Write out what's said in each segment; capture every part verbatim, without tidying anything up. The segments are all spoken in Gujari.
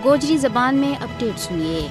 گوجری زبان میں اپڈیٹ سنیے۔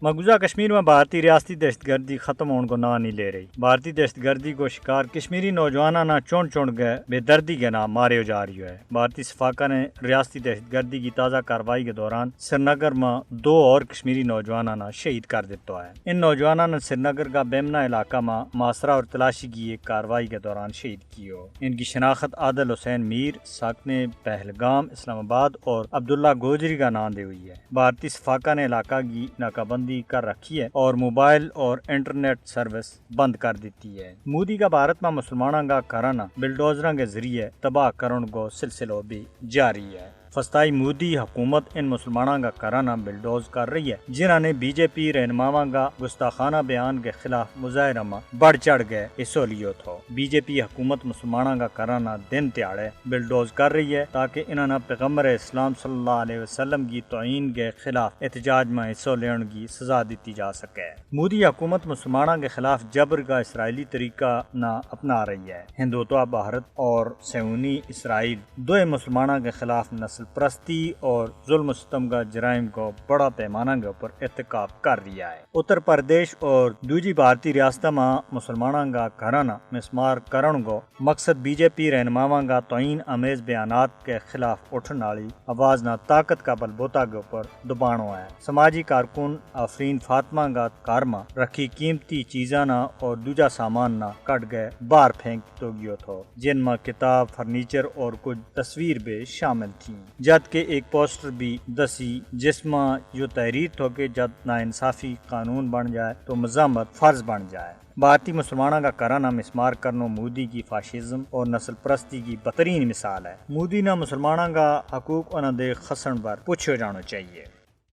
مقبوضہ کشمیر ما بھارتی ریاستی دہشت گردی ختم ہون کو ناں نہیں لے رہی۔ بھارتی دہشت گردی کو شکار کشمیری نوجواناں نا چنڈ چنڈ کے بے دردی کے ناں ماریو جا رہیو ہے۔ بھارتی صفاقہ نے ریاستی دہشت گردی کی تازہ کارروائی کے دوران سرینگر ما دو اور کشمیری نوجواناں نا شہید کر دیتا ہے۔ ان نوجواناں نا سرینگر کا بیمنا علاقہ ما ماسرا اور تلاشی کی ایک کارروائی کے دوران شہید کیو۔ ان کی شناخت عادل حسین میر ساکنے پہلگام اسلام آباد اور عبداللہ گوجری کا ناں دے ہوئی ہے۔ بھارتی صفاقہ نے علاقہ کی ناکہ بندی کر رکھی ہے اور موبائل اور انٹرنیٹ سروس بند کر دیتی ہے۔ مودی کا بھارت ما مسلماناں کا گھراں نا بلڈوزراں کے ذریعے تباہ کرن کو سلسلو بھی جاری ہے۔ فستائی مودی حکومت ان مسلماناں کا گھراں نا بلڈوز کر رہی ہے جنہاں نے بی جے پی رہنماواں کا گستاخانہ بیان کے خلاف مظاہرہ ما بڑھ چڑھ کے حصو لیو تھو۔ بی جے پی حکومت مسلماناں کا گھراں نا دن تیہاڑے بلڈوز کر رہی ہے تاکہ انہاں نا پیغمبر اسلام صلی اللہ علیہ وسلم کی توہین کے خلاف احتجاج ما حصو لین کی سزا دتی جا سکے۔ مودی حکومت مسلماناں کے خلاف جبر کا اسرائیلی طریقہ نا اپنا رہی ہے۔ ہندوتوا بھارت اور سیونی اسرائیل دوئے مسلماناں کے خلاف نسل پرستی اور ظلم و ستم کا جرائم کو بڑا پیمانہ کے اوپر ارتکاب کر رہیا ہے۔ اتر پردیش اور دوجی بھارتی ریاستاں ما مسلماناں کا گھراں نا مسمار کرن کو مقصد بی جے پی رہنماواں کا توہین آمیز بیانات کے خلاف اٹھن آلی آواز نا طاقت کا بلبوتا کے اوپر دبانو ہے۔ سماجی کارکن آفرین فاطمہ کا گھر ما رکھی قیمتی چیزاں نا اور دوجا سامان نا کڈ کے باہر پھینک تو گیو تھو جن ما کتاب، فرنیچر اور کچھ تصویر بھی شامل تھی، جد کے ایک پوسٹر بھی دسی جس ما یوہ تحریر تھو کہ جد ناانصافی قانون بن جائے تو مذمت فرض بن جائے۔ بھارتی مسلماناں کا گھراں نا مسمار کرنو مودی کی فاشزم اور نسل پرستی کی بہترین مثال ہے۔ مودی نا مسلماناں کا حقوق انہاں دے خسن پر پوچھیو جانو چاہیے۔